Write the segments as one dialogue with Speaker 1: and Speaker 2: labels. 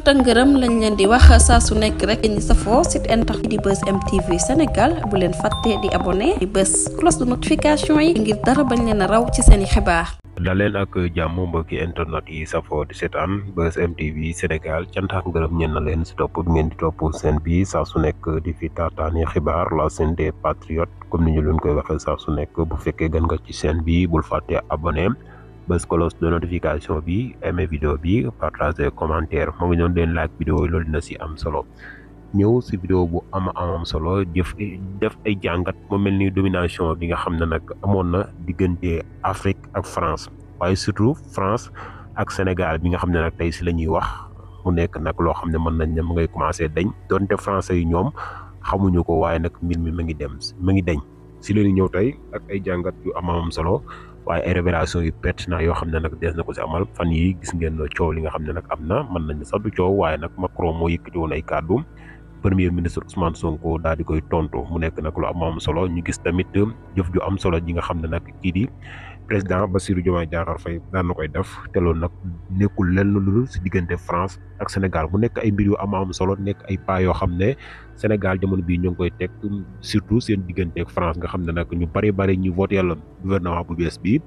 Speaker 1: tëngërëm lañ leen di wax saa su nekk rek ñi safoo site internet di Buzz M TV Sénégal bu leen fàtte di abonné di bës cloche de notification yi ngir dara bañ leen a raw ci seeni xibaar.
Speaker 2: daleen ak jàmm mbokki internet yi safoo di seetaan Buzz M TV Sénégal cant ak ngërëm ñeen na leen si topp ngeen di topp seen bi saa su nekk di fi taataani xibaar la chaîne des patriotes comme ni ñu leen koy waxee saa su nekk bu fekkee gën nga ci chaîne bi bul fàtte abonné bës cloche de notification bi aimé vidéo bi partager commentaire moo ngi doon leen like vidéo yi loolu dina si am solo ñëw si vidéo bu am solo def ay jàngat mu mel ni domination bi nga xam ne nag amoon na diggante Afrique ak France waaye surtout France ak Sénégal bi nga xam ne nag tey si la ñuy wax mu nekk nag loo xam ne mën nañ ne mu ngay commencé dañ donte français yi ñoom xamuñu ko waaye nag mbir mi ma ngi dañ si leen ñëw tey ak ay jàngat yu am solo waaye ay révélation yu pertinent yoo xam ne nag des na ko si amal fan yi gis ngeen coow li nga xam ne nag am na mën nañ sax du coow waaye nag Macron moo yëkkati woon ay kàddu premier ministre Ousmane Sonko daal di koy tontu mu nekk nag lu am solo ñu gis tamit jëf ju am solo ji nga xam ne nag kii di président Bassirou Diomaye Diakhar Faye daan na koy def te loolu nag nekkul lenn lu si diggante France ak Sénégal mu nekk ay mbir yu am solo nekk ay pas yoo xam ne Sénégal jamono bii ñu ngi koy teg surtout seen diggante ak France nga xam ne nag ñu bari ñu voté la gouvernement bu bees bi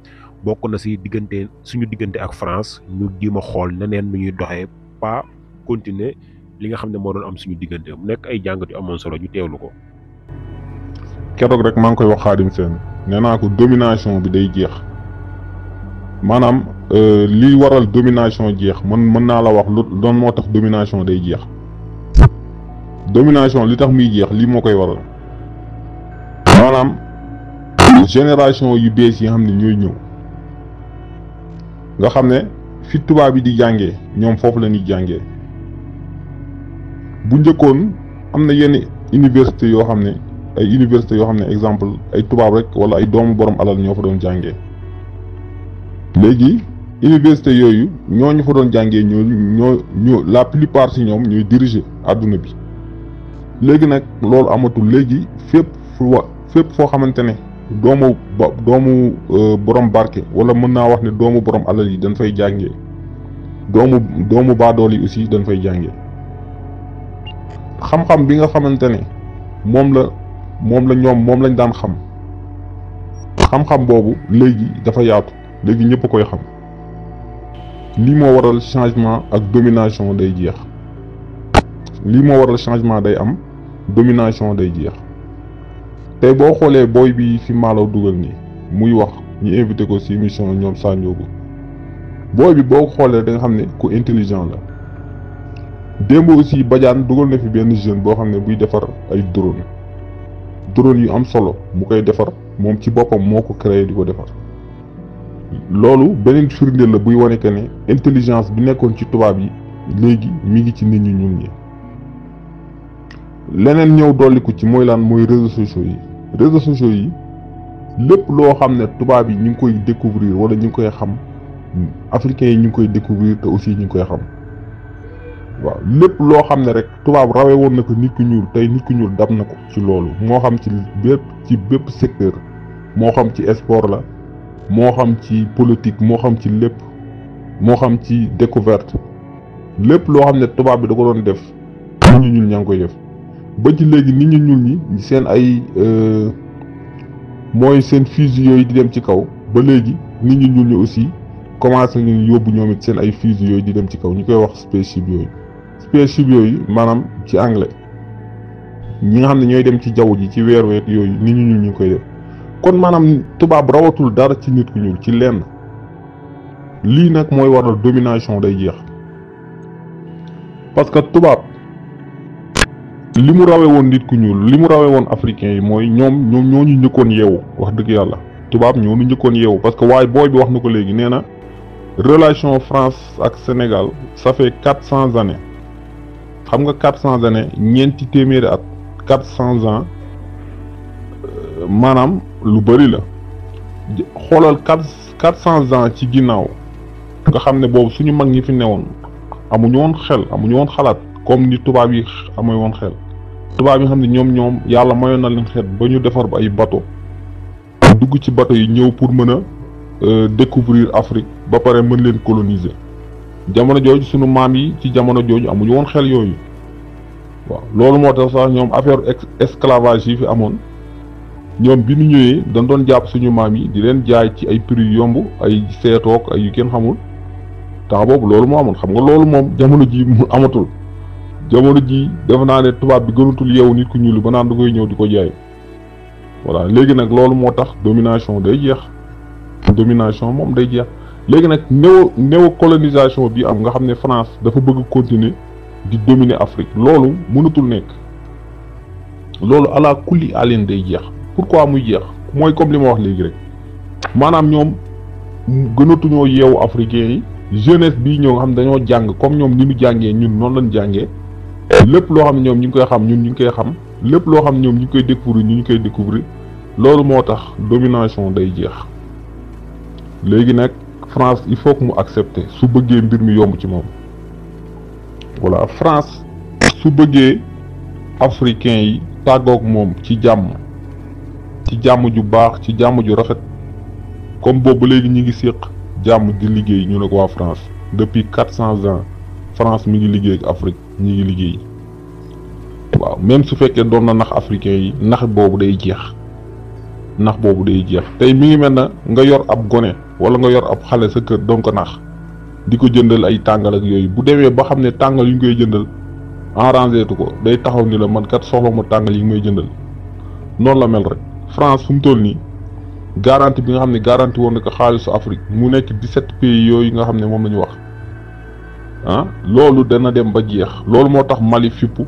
Speaker 2: bokk na si diggante suñu diggante ak France ñu jéem a xool neneen nu ñuy doxee pas continuer li nga xam ne moo doon am suñu diggante mu nekk ay jàngat yu amoon solo ñu teewlu ko.
Speaker 3: keroog rek maa ngi koy wax Xaadim Seen nee naa ko domination bi day jeex maanaam liy waral domination jeex mën naa la wax lu doon moo tax domination day jeex domination li tax muy jeex lii moo koy waral maanaam génération yu bees yi nga xam ne ñooy ñëw nga xam ne fi tubaab yi di jàngee ñoom foofu la ñuy jàngee. bu njëkkoon am na yenn université yoo xam ne ay université yoo xam ne exemple ay tubaab rek wala ay doomu borom alal ñoo fa doon jàngee léegi université yooyu ñooñu fa doon jàngee ñoo la plupart ci ñoom ñooy diriger àdduna bi léegi nag loolu amatul léegi fépp foo xamante ne doomu borom barke wala mën naa wax ne doomu borom alal yi dañ fay jàngee doomu baadool yi aussi dañ fay jàngee. xam-xam bi nga xamante ne moom lañ daan xam-xam boobu léegi dafa yaatu léegi ñëpp a koy xam lii moo waral changement ak domination day jeex lii moo waral changement day am domination day jeex tey boo xoolee booy bi fi Malaw dugal nii muy wax ñu invité ko ci émission ñoom Sanjogu booy bi boo xoolee da nga xam ne ku intelligent la. démb aussi Badiane dugal na fi benn jeune boo xam ne buy defar ay drone yu am solo mu koy defar moom ci boppam moo ko créé di ko defar loolu beneen firndeel la buy wane que ne intelligence bi nekkoon ci tubaab yi léegi mi ngi ci nit ñu ñuul ñi. leneen ñëw dolliku ci mooy réseaux sociaux yi lépp loo xam ne tubaab yi ñu ngi koy découvrir wala ñu ngi koy xam africains yi ñu ngi koy découvrir te aussi ñu ngi koy xam. waaw lépp loo xam ne rek tubaab rawee woon na ko nit ku ñuul tey nit ku ñuul dab na ko ci loolu moo xam ci bépp secteur moo xam ci sport la moo xam ci politique moo xam ci lépp moo xam ci découverte lépp loo xam ne tubaab bi da ko doon def nit ñu ñuul ñaa ngi koy def ba ci léegi nit ñu ñuul ñi seen ay mooy seen fusil yooyu di dem ci kaw ba léegi nit ñu ñuul ñi aussi commencé nañu yóbbu ñoom it seen ay fusil yooyu di dem ci kaw ñu koy wax spaceship yooyu maanaam ci anglais ñi nga xam ne ñooy dem ci jaww ji ci weer yooyu nit ñu ñuul ñu koy def kon maanaam tubaab rawatul dara ci nit ku ñuul ci lenn lii nag mooy waral domination day jeex parce que tubaab li mu rawee woon nit ku ñuul li mu rawee woon africain yi mooy ñoom ñoo ñu njëkkoon yeewu wax dëgg yàlla tubaab ñoo ñu njëkkoon yeewu parce que waaye booy bi wax na ko léegi nee na relation France ak Sénégal ça fait 400 années xam nga 400 années ñeenti téeméeri at 400 ans maanaam lu bëri la xoolal 400 ans ci ginnaaw nga xam ne boobu suñu mag ñi fi newoon amuñu woon xel amuñu woon xalaat comme ni tubaab yi amee woon xel tubaab yi xam ne ñoom yàlla mayoon na leen xel ba ñu defar ba ay bateau dugg ci bateau yi ñëw pour mën a découvrir Afrique ba pare mën leen coloniser jamono jooju sunu maam yi ci jamono jooju amuñu woon xel yooyu waaw loolu moo tax sax ñoom affaire esclavage yi fi amoon ñoom bi ñu ñëwee dañ doon jàpp suñu maam yi di leen jaay ci ay prix yu yomb ay seetoog ay yu kenn xamul temps boobu loolu moo amoon xam nga loolu moom jamono ji mu amatul jamono ji def naa ne tubaab bi gënatul yeewu nit ku ñuul ba naan da koy ñëw di ko jaay voilà léegi nag loolu moo tax domination day jeex domination moom day jeex léegi nag néocolonisation bi am nga xam ne France dafa bëgg continuer di dominer Afrique loolu mënatul nekk loolu ala kulli alin day jeex pourquoi muy jeex mooy comme li ma wax léegi rek maanaam ñoom gënatuñoo yeewu africains yi jeunesse bii ñëw nga xam dañoo jàng comme ñoom ni ñu jàngee ñun noonu lañ jàngee lépp loo xam ne ñoom ñu ngi koy xam ñun ñu ngi koy xam lépp loo xam ne ñoom ñu ngi koy découvrir ñu koy découvrir loolu moo tax domination day jeex léegi nag France il faut que mu accepter su bëggee mbir mi yomb ci moom voilà France su bëggee africains yi tàggoog moom ci jàmm ju baax ci jàmm ju rafet comme boobu léegi ñi ngi séq jàmm di liggéey ñu ne ko waa France depuis 400 ans France mi ngi liggéey ak Afrique ñi ngi liggéey waaw même su fekkee doon na nax africains yi nax boobu day jeex tey mi ngi mel na nga yor ab gone wala nga yor ab xale sa kër doon ko nax di ko jëndal ay tàngal ak yooyu bu demee ba xam ne tàngal yu ñu koy jëndal arrangé tu ko day taxaw ni la man kat soxla ma tàngal yi may jëndal noonu la mel rek France fu mu toll nii garantie bi nga xam ne garantie woon na ko xaalisu Afrique mu nekk 17 pays yooyu nga xam ne moom la ñu wax loolu dana dem ba jeex loolu moo tax Mali fippu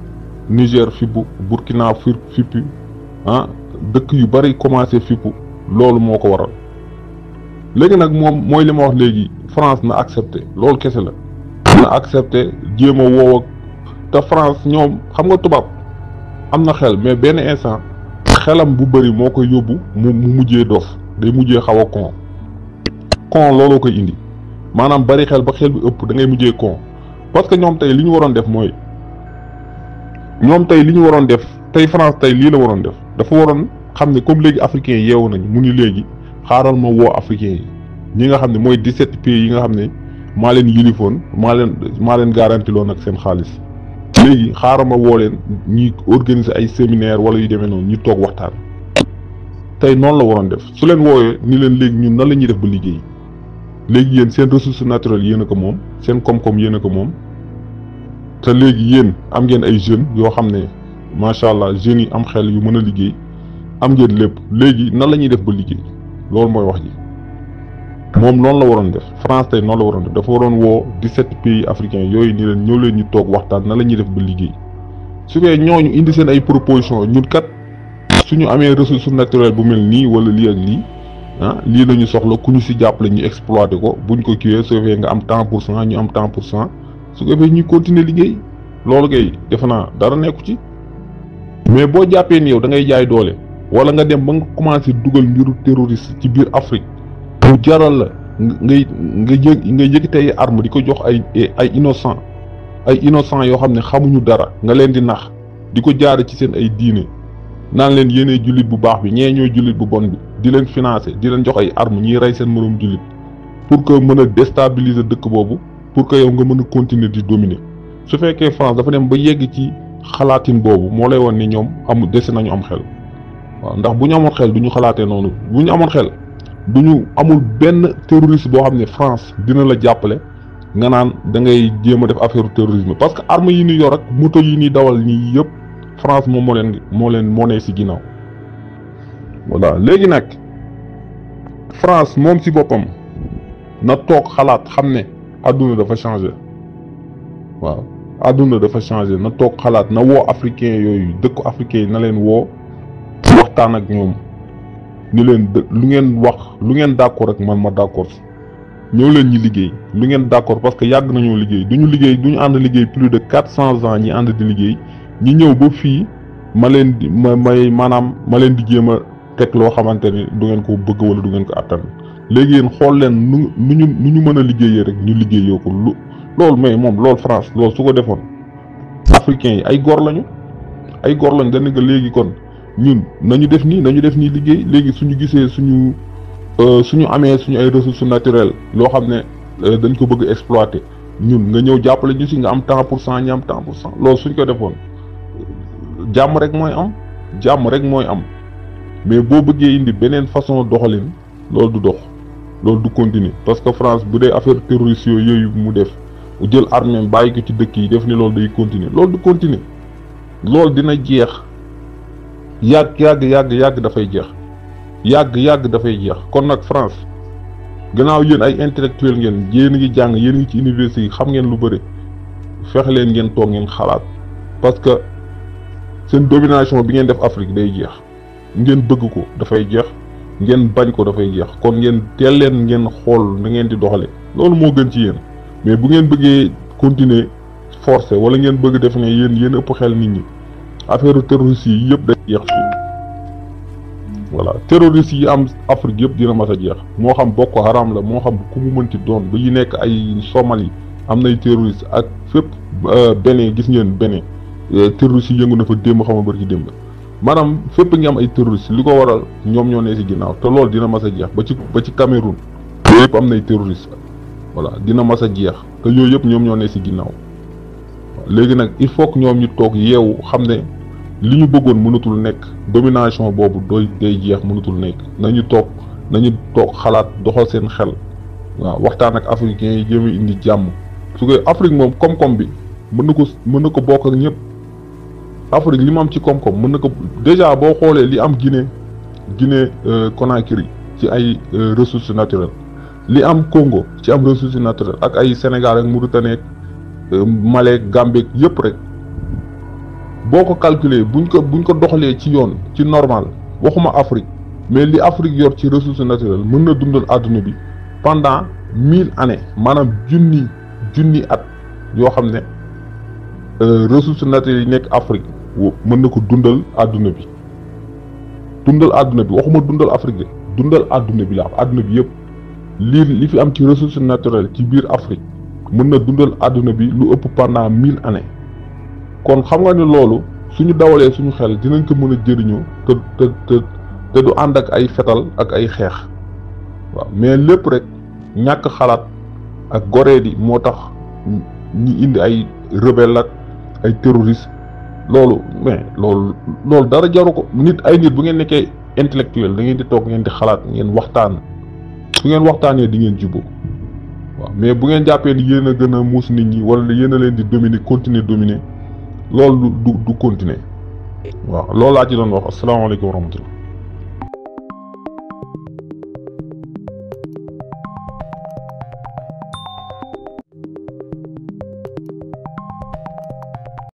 Speaker 3: Niger fippu Burkina fippu dëkk yu bari commencé fippu loolu moo ko waral léegi nag moom mooy li ma wax léegi France na accepté loolu kese la na accepté jéem a woow ak te France ñoom xam nga tubaab am na xel mais benn instant xelam bu bëri moo koy yóbbu mu mujjee dof day mujjee xaw a con looloo koy indi maanaam bari xel ba xel bi ëpp da ngay mujjee con parce que ñoom tey li ñu waroon def mooy tey France tey lii la waroon def dafa waroon xam ne comme léegi africains yi yeewu nañ mu ni léegi xaaral ma woo africains yi ñi nga xam ne mooy 17 pays yi nga xam ne maa leen yilifoon maa leen garanti loon ak seen xaalis léegi xaaral ma woo leen ñi organiser ay séminaire wala yu demee noonu ñu toog waxtaan tey noonu la waroon def su leen wooyee ni leen léegi ñun nan la ñuy def ba liggéey léegi yéen seen ressources naturelles yéen a ko moom seen koom-koom yéen a ko moom te léegi yéen am ngeen ay jeunes yoo xam ne macha allah jeunes yi am xel yu mën a liggéey am ngeen lépp léegi nan la ñuy def ba liggéey loolu mooy wax ji moom noonu la waroon def France tey noonu la waroon def dafa waroon woo 17 pays africains yooyu ni leen ñëw leen ñu toog waxtaan nan la ñuy def ba liggéey su fekkee ñooñu indi seen ay proposition ñun kat suñu amee ressource naturelle bu mel nii wala lii ak lii lii la ñu soxla ku ñu si jàppale ñu exploité ko buñ ko kiiwee su fekkee nga am tant pour cent ñu am tant pour cent su ko defee ñuy continuer liggéey loolu kay defe naa dara nekku ci mais boo jàppee ni yow da ngay jaay doole wala nga dem ba nga commencé dugal mbiru terroriste ci biir Afrique mu jaral la nga yëkkati ay arme di ko jox ay innocent yoo xam ne xamuñu dara nga leen di nax di ko jaare ci seen ay diine naan leen yéenee jullit bu baax bi ñee ñooy jullit bu bon bi di leen financer di leen jox ay arme ñiy rey seen moroom jullit pour que mën a déstabiliser dëkk boobu pour que yow nga mën a continuer di dominer su fekkee France dafa dem ba yegg ci xalaatin boobu moo lay won ni ñoom dese nañu am xel waaw ndax bu ñu amoon xel du ñu xalaatee noonu bu ñu amoon xel amul benn terroriste boo xam ne France dina la jàppale nga naan da ngay jéem a def affaire terrorisme parce que armes yi ni yor ak moto yi ni dawal nii yëpp France moom moo ne ci ginnaaw voilà léegi nag France moom ci boppam na toog xalaat xam ne àdduna dafa changer waaw àdduna dafa changer na toog xalaat na woo africain yooyu dëkku africain yi na leen woo waxtaan ak ñoom ni leen lu ngeen d'accord ak man ma d'accord ñëw leen ñi liggéey lu ngeen d'accord parce que yàgg nañoo liggéey duñu ànd liggéey plus de 400 ans ñi ànd di liggéey ñi ñëw ba fii ma leen di jéem a teg loo xamante ni du ngeen ko bëgg wala du ngeen ko attan léegi yéen xool leen nu ñu mën a liggéeyee rek ñu liggéeyoo ko loolu mais moom loolu France loolu su ko defoon africains yi ay góor lañu dañ nga léegi kon ñun nañu def nii liggéey léegi suñu gisee suñu amee suñu ay ressources naturelles loo xam ne dañ ko bëgg exploiter ñun nga ñëw jàppale ñu si nga am tant pour cent ñu am tant pour cent loolu suñ ko defoon jàmm rek mooy am jàmm rek mooy am mais boo bëggee indi beneen façon doxalin loolu du dox loolu du continuer parce que France bu dee affaire terroriste yooyu mu def jël armée bàyyi ko ci dëkk yi def ni loolu day continuer loolu du continuer loolu dina jeex yàgg dafay jeex yàgg dafay jeex kon nag France gannaaw yéen ay intellectuel ngeen yéen a ngi jàng yéen a ngi ci université yi xam ngeen lu bëri fexe leen ngeen toog ngeen xalaat parce que seen domination bi ngeen def Afrique day jeex ngeen bëgg ko dafay jeex ngeen bañ ko dafay jeex kon ngeen teel leen ngeen xool na ngeen di doxale loolu moo gën ci yéen mais bu ngeen bëggee continuer forcé wala ngeen bëgg def ne yéen ëpp xel nit ñi affaire terroriste yi yëpp day jeex fii voilà terroriste yi am Afrique yëpp dina mas a jeex moo xam Boko Haram la moo xam ku mu mënti doon ba yi nekk ay Somalie am nay terroriste ak fépp Bénin gis ngeen Bénin terroriste yi yëngu na fa démb xam nga bari ci démb maanaam fépp ngi am ay terroriste li ko waral ñoom ñoo ne si ginnaaw te loolu dina mas a jeex ba ci Cameroun yooyu yëpp am nay terroriste voilà dina mas a jeex te yooyu yëpp ñoom ñoo ne si ginnaaw léegi nag il faut que ñoom ñu toog yeewu xam ne li ñu bëggoon mënatul nekk domination boobu day jeex mënatul nekk nañu toog xalaat doxal seen xel waaw waxtaan ak africains yi jéem a indi jàmm su ko Afrique moom koom-koom bi mën na ko bokk ak ñëpp Afrique li mu am ci koom-koom mën na ko déjà boo xoolee li am Guinée Conakry ci ay ressources naturelles li am Congo ci am ressources naturelles ak ay Sénégal ak Mauritanie ak Mali Gambie yëpp rek boo ko calculer buñ ko doxalee ci yoon ci normal waxuma Afrique mais li Afrique yor ci ressources naturelles mën na dundal àdduna bi pendant 1000 années maanaam junni at yoo xam ne ressources naturelles yi nekk Afrique mën na ko dundal àdduna bi waxuma dundal Afrique de dundal àdduna bi la àdduna bi yëpp li fi am ci ressources naturelles ci biir Afrique mën na dundal àdduna bi lu ëpp pendant 1000 années kon xam nga ne loolu suñu dawalee suñu xel dinañ ko mën a jëriñoo te du ànd ak ay fetal ak ay xeex waaw mais lépp rek ñàkk xalaat ak goreedi moo tax ñi indi ay rebelle ak ay terroriste loolu dara jaru ko nit bu ngeen nekkee intellectuel da ngeen di toog ngeen di xalaat ngeen waxtaan su ngeen waxtaanee di ngeen juboo waaw mais bu ngeen jàppee ni yéen a gën a muus nit ñi wala yéen a leen di continuer dominer loolu du continuer waaw loolu laa ci doon wax asalaamaaleykum wa rahmatullah